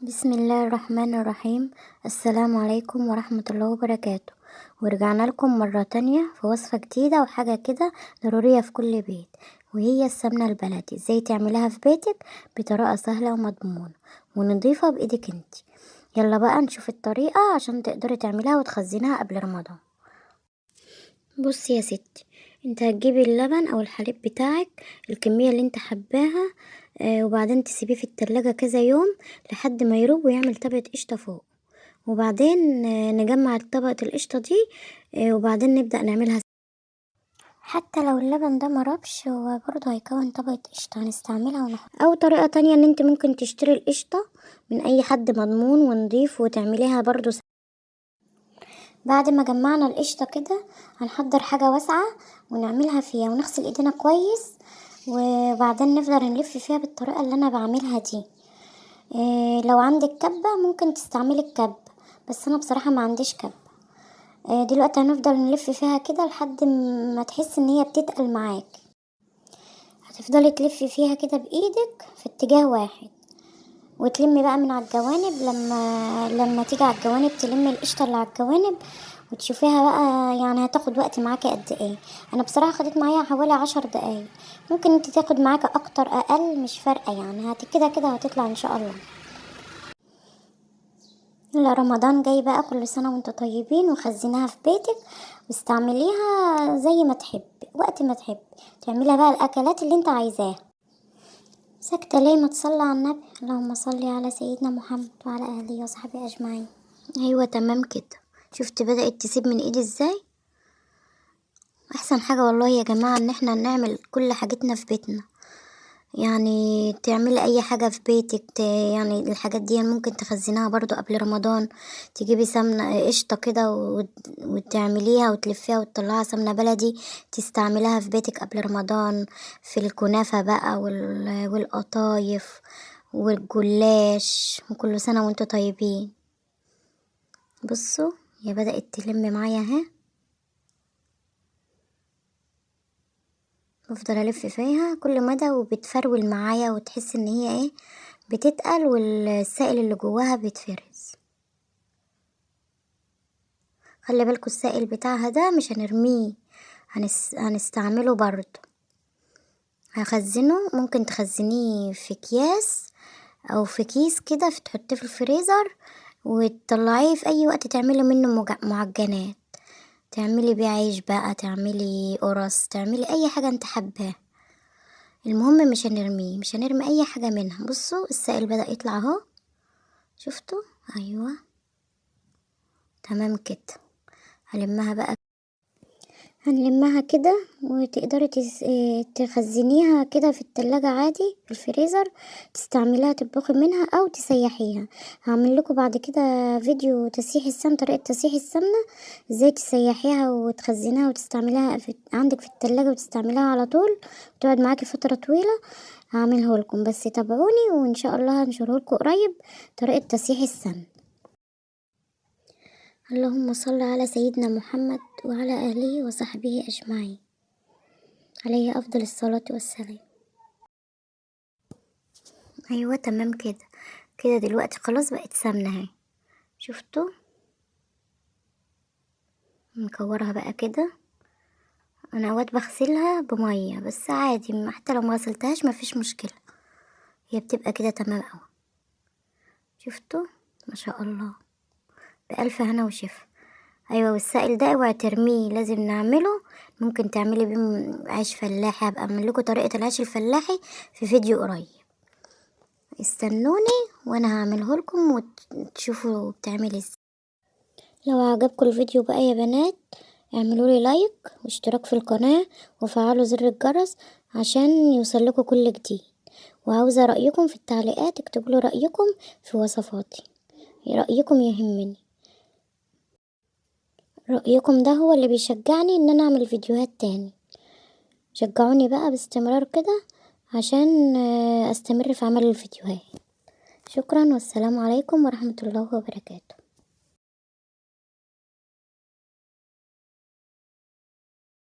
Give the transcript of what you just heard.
بسم الله الرحمن الرحيم. السلام عليكم ورحمة الله وبركاته. ورجعنا لكم مرة تانية في وصفة جديدة وحاجة كده ضرورية في كل بيت، وهي السمنة البلدي. ازاي تعمليها في بيتك بطريقة سهلة ومضمونة ونضيفة بايدك انتي. يلا بقى نشوف الطريقة عشان تقدري تعمليها وتخزنيها قبل رمضان. بصي يا ستي، انت هتجيبي اللبن او الحليب بتاعك الكمية اللي انت حباها، وبعدين تسيبيه في التلاجة كذا يوم لحد ما يروب ويعمل طبقة قشطة فوق، وبعدين نجمع طبقة القشطة دي، وبعدين نبدأ نعملها. حتى لو اللبن ده مربش هو برضه هيكون طبقة قشطة هنستعملها ونحط. او طريقة تانية ان انت ممكن تشتري القشطة من اي حد مضمون ونضيف وتعمليها برضه. بعد ما جمعنا القشطة كده هنحضر حاجة واسعة ونعملها فيها ونغسل ايدينا كويس، وبعدين نفضل نلف فيها بالطريقة اللي انا بعملها دي. لو عندك كبة ممكن تستعملي الكبة، بس انا بصراحة ما عنديش كبة. دلوقتي هنفضل نلف فيها كده لحد ما تحس ان هي بتتقل معاك. هتفضلي تلفي فيها كده بايدك في اتجاه واحد، وتلمي بقى من على الجوانب. لما تيجي على الجوانب تلمي القشطة اللي على الجوانب وتشوفيها بقى، هتاخد وقت معاكي قد ايه. انا بصراحة خدت معايا حوالي 10 دقايق، ممكن انت تاخد معاكي اكتر اقل مش فارقة، كده كده هتطلع ان شاء الله. لا رمضان جاي بقى، كل سنة وانتوا طيبين، وخزناها في بيتك واستعمليها زي ما تحبي وقت ما تحبي، تعمليها بقى الاكلات اللي انت عايزاها. ساكتة ليه؟ ما تصلي على النبي، اللهم صل على سيدنا محمد وعلى اهله وصحبه اجمعين. ايوه تمام كده، شفت بدأت تسيب من ايدي ازاي؟ احسن حاجة والله يا جماعة ان احنا نعمل كل حاجتنا في بيتنا، تعملي اي حاجة في بيتك، الحاجات دي ممكن تخزنيها برضو قبل رمضان. تجيبي سمنة قشطة كده وتعمليها وتلفيها وتطلعها سمنة بلدي تستعمليها في بيتك قبل رمضان، في الكنافة بقى والقطايف والجلاش. وكل سنة وانتوا طيبين. بصوا هي بدأت تلم معايا اهي، بفضل الف فيها كل مدى وبتفرول معايا، وتحس ان هي بتتقل والسائل اللي جواها بيتفرز. خلي بالكوا السائل بتاعها ده مش هنرميه، هنستعمله برضو، هخزنه. ممكن تخزنيه في اكياس او في كيس كده، تحطيه في الفريزر وتطلعيه في اي وقت تعملي منه معجنات، تعملي بيه عيش بقى، تعملي قرص، تعملي اي حاجة انت حباها. المهم مش هنرميه، مش هنرمي اي حاجة منها. بصوا السائل بدأ يطلع اهو، شفتوا؟ ايوه تمام كده. هلمها بقى، هنلمها كده، وتقدري تخزنيها كده في التلاجة عادي في الفريزر، تستعمليها تطبخي منها او تسيحيها. هعمل لكم بعد كده فيديو تسيح السمنة، طريقة تسيح السمنة ازاي تسيحيها وتخزنيها وتستعمليها عندك في التلاجة وتستعمليها على طول وتقعد معاكي فترة طويلة. هعمله لكم بس تابعوني، وان شاء الله هنشره لكم قريب طريقة تسيح السمنة. اللهم صل على سيدنا محمد وعلى أهله وصحبه أجمعين، عليه أفضل الصلاة والسلام. أيوة تمام كده كده. دلوقتي خلاص بقت سمنة اهي، شفتوا؟ نكورها بقى كده. أنا أوقات بغسلها بمية بس عادي، حتى لو ما غسلتهاش مفيش مشكلة، هي بتبقى كده تمام أوي. شفتوا؟ ما شاء الله، بألف هنا وشفا. أيوة والسائل ده اوعي ترميه، لازم نعمله. ممكن تعملي بيه عيش فلاحي، هبقى اعمل لكم طريقة العيش الفلاحي في فيديو قريب، استنوني وانا هعمله لكم وتشوفوا بتعمل ازاي. لو عجبكم الفيديو بقى يا بنات اعملوا لي لايك واشتراك في القناة وفعلوا زر الجرس عشان يوصل لكم كل جديد. وعاوزة رأيكم في التعليقات، اكتبوا لي رأيكم في وصفاتي، رأيكم يهمني، رأيكم ده هو اللي بيشجعني ان انا اعمل فيديوهات تاني. شجعوني بقى باستمرار كده عشان استمر في عمل الفيديوهات. شكرا والسلام عليكم ورحمة الله وبركاته.